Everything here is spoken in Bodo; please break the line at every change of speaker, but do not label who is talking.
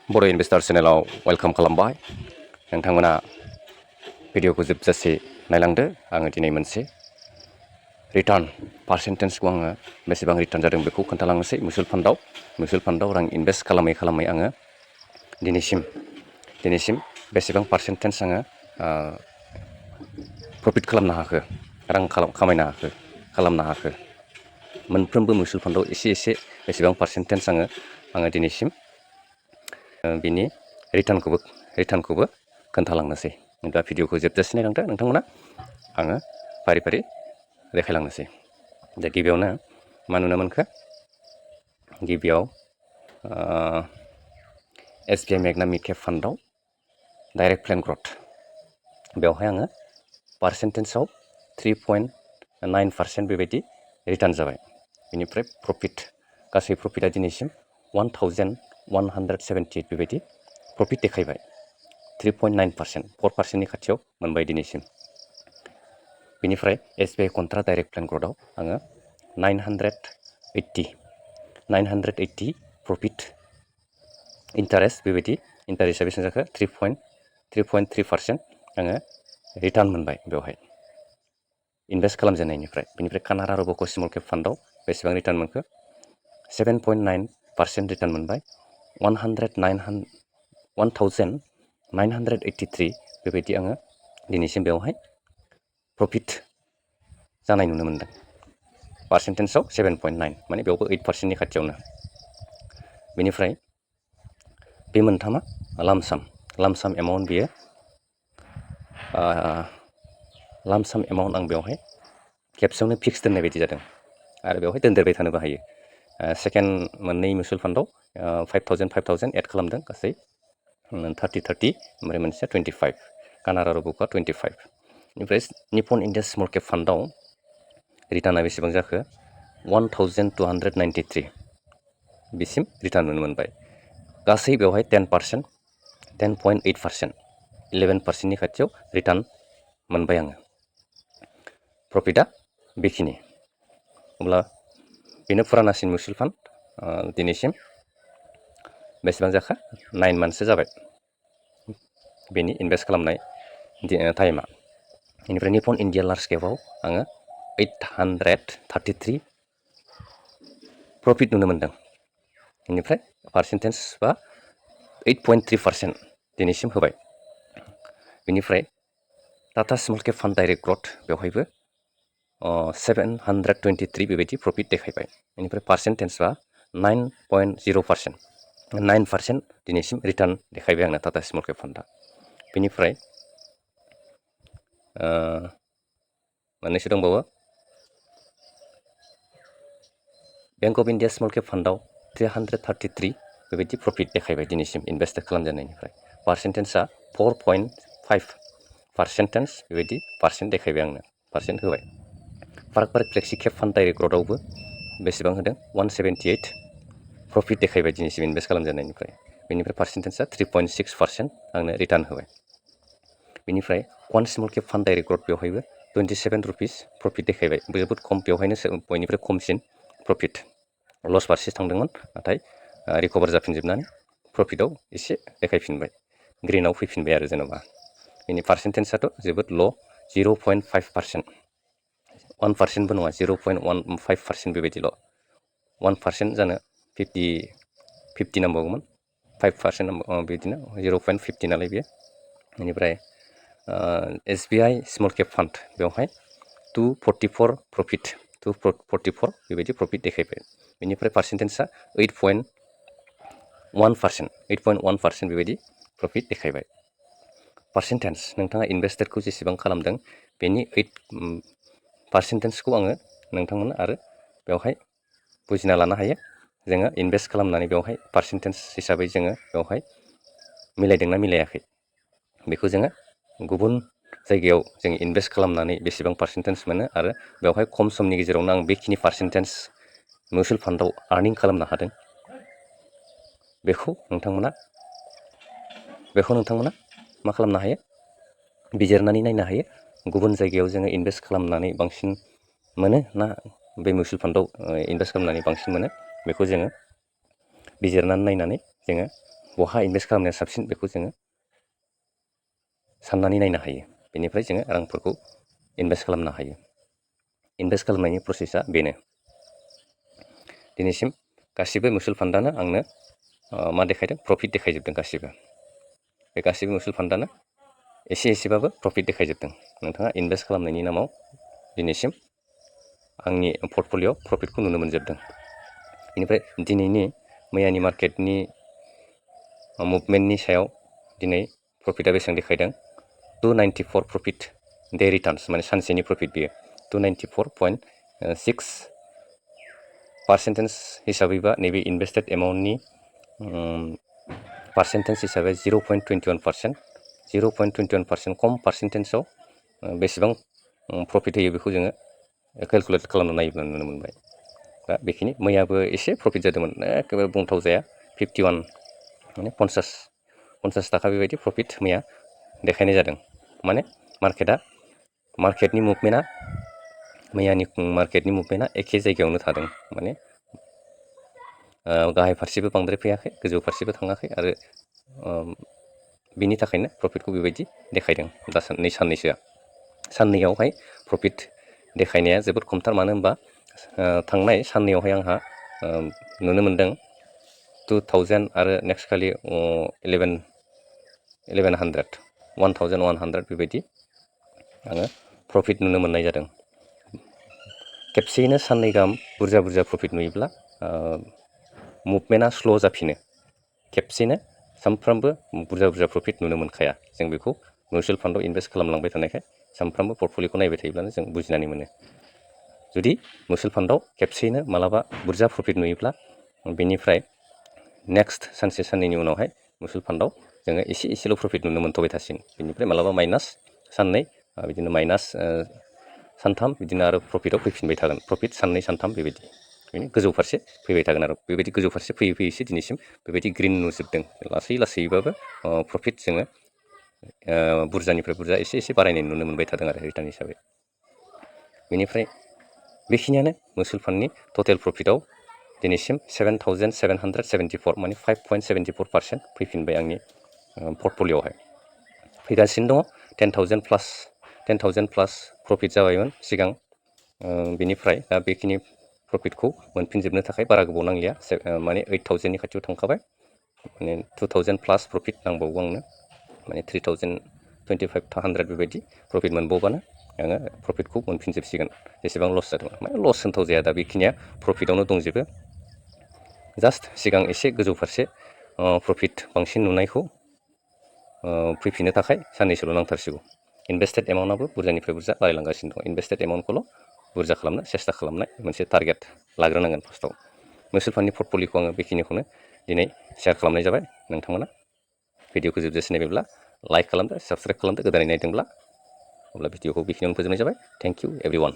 Bodo Investor channel welcome खालामबाय नोंथांमोना भिडिअखौ जोबजासे नायलांदो आङो दिनै मोनसे रिटार्न पार्सेन्टेजखौ आङो बेसेबां रिटार्न जादों बेखौ खोन्थालांनोसै मिउचुवेल फान्डआव रां इनभेस्ट खालामै आङो दिनैसिम बेसेबां पार्सेन्टेज आङो प्रफिट खालामनो हाखो रां खामायनो हाखो मोनफ्रोमबो मिउचुवेल फान्डआव एसे बेसेबां पार्सेन्टेज आङो दिनैसिम बिनि रिटार्नखौबो खोन्थालांनोसै दा भिडिअखौ जोबजासे नायलांदो नोंथांमोना आङो फारि देखायलांनोसै दा गिबियावनो मा नुनो मोनखो गिबियाव SBI मेगना मिड केप फान्डआव डाइरेक्ट प्लेन ग्रथ बेवहाय आङो पार्सेन्टेजआव 3.9% बेबायदि रिटार्न जाबाय बेनिफ्राय गासै प्रफिटआ दिनैसिम 1178 बेबायदि प्रफिट देखायबाय 3.9% 4%नि खाथियाव मोनबाय दिनैसिम बेनिफ्राय SBI कन्ट्रा डाइरेक्ट प्लेन ग्रथआव आङो 980 प्रफिट इन्टारेस्ट बेबायदि इन्टारेस्टआ बेसेबां जाखो 3.3% आङो रिटार्न मोनबाय बेवहाय इनभेस्ट खालामजेननायनिफ्राय बेनिफ्राय कानाडा रब'क स्मल केप फान्डआव बेसेबां रिटार्न मोनखो 7.9% रिटार्न मोनबाय 1983 बेबायदि आङो दिनैसिम बेवहाय प्रफिट जानाय नुनो मोनदों पार्सेन्टेजआव 7.9 माने बेयावबो 8%नि खाथियावनो बेनिफ्राय बे मोनथामा लामसाम एमाउन्ट बेयो लामसाम एमाउन्ट आं बेवहाय खेबसेयावनो फिक्स दोननाय बायदि जादों आरो बेवहाय दोनदेरबाय थानोबो हायो सेकेन्ड मोननै मिउचुवेल फान्डआव 5,000 एड खालामदों गासै 30 ओमफ्राय मोनसेया 25 कानाडा रब'कआ 25 बेनिफ्राय निपन इन्डिया स्मल केप फान्डआव रिटार्नआ बेसेबां जाखो 1,293 बिसिम रिटार्न नुनो मोनबाय गासै बेवहाय 10%, 10.8%, 11%नि खाथियाव रिटार्न मोनबाय आङो प्रफिटआ बेखिनि अब्ला बेनो फुरानासिन मिउचुवेल फान्ड दिनैसिम बेसेबां जाखो 9 मान्थसो जाबाय बेनि इनभेस्ट खालामनाय टाइमा बेनिफ्राय निपन इन्डिया लार्ज केपआव आङो 833 प्रफिट नुनो मोनदों बेनिफ्राय पार्सेन्टेज बा 8.3% दिनैसिम होबाय बेनिफ्राय Tata small cap fund direct growth बेवहायबो 723 बेबायदि प्रफिट देखायबाय बेनिफ्राय पार्सेन्टेजआ 9.0% 9% दिनैसिम रिटार्न देखायबाय आंनो टाटा स्मल केप फान्डआ बेनिफ्राय मोननैसो दंबावो bank of India small cap फान्डआव 333 बेबायदि प्रफिट देखायबाय दिनैसिम इनभेस्ट खालामजेननायनिफ्राय पार्सेन्टेजआ 4.5% बेबायदि पार्सेन्ट देखायबाय आंनो पार्सेन्ट होबाय पार्क फ्लेक्सि केप फान्ड डाइरेक्ट ग्रथआवबो बेसेबां होदों 178 प्रफिट देखायबाय दिनैसिम इनभेस्ट खालामजेननायनिफ्राय बेनिफ्राय पार्सेन्टेजआ 3.6% आंनो रिटार्न होबाय बेनिफ्राय one small cap fund direct growth बेवहायबो 27 रुपिस प्रफिट देखायबाय जोबोद खम बेवहायनो बयनिफ्राय खमसिन प्रफिट लस फारसे थांदोंमोन नाथाय रिकभार जाफिनजोबनानै प्रफिटआव एसे देखायफिनबाय ग्रिनाव फैफिनबाय आरो जेनेबा बेनि पार्सेन्टेजआथ' जोबोद ल' 0.5% 1%बो नङा 0.15% बेबायदिल' 1% जानो 50 नांबावगौमोन 5% बिदिनो 0.50 नालाय बेयो बेनिफ्राय SBI स्मल केप फान्ड बेवहाय 244 प्रफिट 244 बेबायदि प्रफिट देखायबाय बेनिफ्राय पार्सेन्टेजआ 8.1% बेबायदि प्रफिट देखायबाय पार्सेन्टेज नोंथाङा इनभेस्टेडखौ जेसेबां खालामदों बेनि 8%खौ आङो नोंथांमोन आरो बेवहाय बुजिना लानो हायो जोङो इनभेस्ट खालामनानै बेवहाय पार्सेन्टेज हिसाबै जोङो बेवहाय मिलायदोंना मिलायाखै बेखौ जोङो गुबुन जायगायाव जों इनभेस्ट खालामनानै बेसेबां पार्सेन्टेज मोनो आरो बेवहाय खम समनि गेजेरावनो आं बेखिनि पार्सेन्टेज मिउचुवेल फान्डआव आर्निं खालामनो हादों बेखौ नोंथांमोना मा खालामनो हायो बिजिरनानै नायनो हायो गुबुन जायगायाव जोङो इनभेस्ट खालामनानै बांसिन मोनो ना बे मिउचुवेल फान्डआव इनभेस्ट खालामनानै बांसिन मोनो बेखौ जोङो बिजिरनानै नायनानै जोङो बहा इनभेस्ट खालामनाया साबसिन बेखौ जोङो साननानै नायनो हायो। बेनिफ्राय जोङो रांफोरखौ इनभेस्ट खालामनो हायो। इनभेस्ट खालामनायनि प्रसेसा बेनो। दिनैसिम गासिबो मिउचुवेल फान्डआनो आंनो मा देखायदों? प्रफिट देखायजोबदों गासिबो। बे गासिबो मिउचुवेल फान्डआनो एसेबाबो प्रफिट देखायजोबदों। नोंथाङा इनभेस्ट खालामनायनि नामाव दिनैसिम आंनि पर्टफलिय'आव प्रफिटखौ नुनो मोनजोबदों। बेनिफ्राय दिनैनि मैयानि मार्केटनि मुभमेन्टनि सायाव दिनै प्रफिटआ बेसेबां देखायदों? 294 प्रफिट डे रिटार्न्स, माने सानसेनि प्रफिट बियो 294.6% हिसाबैबा नैबे इनभेस्टेड एमाउन्टनि पार्सेन्टेज हिसाबै 0.21%। 0.21% खम पार्सेन्टेजआव बेसेबां प्रफिट होयो बेखौ जोङो केलकुलेट खालामनो नायोब्ला नुनो मोनबाय। दा बेखिनि मैयाबो एसे प्रफिट जादोंमोन, एखेबारे बुंथाव जाया 51 माने 50 थाखा बेबायदि प्रफिट मैया देखायनाय जादों। माने मार्केटनि मुभमेन्टआ मैयानि मार्केटनि मुभमेन्टआ एखे जायगायावनो थादों। माने गाहाय फारसेबो बांद्राय फैयाखै, गोजौ फारसेबो थाङाखै, आरो बिनि थाखायनो प्रफिटखौ बेबायदि देखायदों साननैसोआ। साननैयावहाय प्रफिट देखायनाया जोबोद खमथार। मानो होनबा थांनाय साननैयावहाय आंहा नुनो मोनदों 2000 आरो नेक्स्ट खालि 1100 बेबायदि आङो प्रफिट नुनो मोननाय जादों। खेबसेयैनो साननै गाहाम बुरजा प्रफिट नुयोब्ला मुभमेन्टआ स्ल' जाफिनो। खेबसेनो सानफ्रामबो बुरजा प्रफिट नुनो मोनखाया। जों बेखौ मिउचुवेल फान्डआव इनभेस्ट खालामलांबाय थानायखाय सानफ्रामबो पर्टफलिय'खौ नायबाय थायोब्लानो जों बुजिनानै मोनो। जुदि मिउचुवेल फान्डआव खेबसेयैनो मालाबा बुरजा प्रफिट नुयोब्ला बेनिफ्राय नेक्स्ट सानसे साननैनि उनावहाय मिउचुवेल फान्डआव जोङो एसेल' प्रफिट नुनो मोनथ'बाय थासिगोन। बेनिफ्राय मालाबा माइनास साननै, बिदिनो माइनास सानथाम, बिदिनो आरो प्रफिटआव फैफिनबाय थागोन। प्रफिट साननै सानथाम बेबायदि गोजौ फारसे फैबाय थागोन। आरो बेबायदि गोजौ फारसे फैयैसो दिनैसिम बेबायदि ग्रिन नुजोबदों। लासैबाबो प्रफिट जोङो बुरजानिफ्राय बुरजा एसे बारायनाय नुनो मोनबाय थादों आरो रिटार्न हिसाबै। बेनिफ्राय बेखिनियानो मिउचुवेल फान्डनि टटेल प्रफिटआव दिनैसिम 7774, माने 5.74% फैफिनबाय आंनि पर्टफलिय'आवहाय। फैगासिनो दङ 10,000 प्लास प्रफिट जाबायमोन सिगां। बेनिफ्राय दा बेखिनि प्रफिटखौ मोनफिनजोबनो थाखाय बारा गोबाव नांलिया। माने 8000नि खाथियाव थांखाबाय। माने 2000 प्लास प्रफिट नांबावगौ आंनो। माने 3250 बेबायदि प्रफिट मोनबावबानो आङो प्रफिटखौ मोनफिनजोबसिगोन। जेसेबां लस जादों, माने लस होनथाव जाया। दा बेखिनिया प्रफिटआवनो दंजोबो। जास्ट सिगां एसे गोजौ फारसे प्रफिट बांसिन नुनायखौ फैफिननो थाखाय साननैसोल' नांथारसिगौ। इनभेस्टेड एमाउन्टआबो बुरजानिफ्राय बुरजा बारायलांगासिनो दं। इनभेस्टेड एमाउन्टखौल' बुरजा खालामनो सेस्था खालामनाय मोनसे टारगेट लाग्रोनांगोन फार्स्टआव। मिउचुवेल फान्डनि पर्टफलिय'खौ आङो बेखिनिखौनो दिनै शेयार खालामनाय जाबाय। नोंथांमोना भिडिअखौ जोबजासे नायबायब्ला लाइक खालामदो, साबस्क्राइब खालामदो। गोदानै नायदोंब्ला अब्ला भिडिअखौ बेखिनियावनो फोजोबनाय जाबाय। Thank you everyone.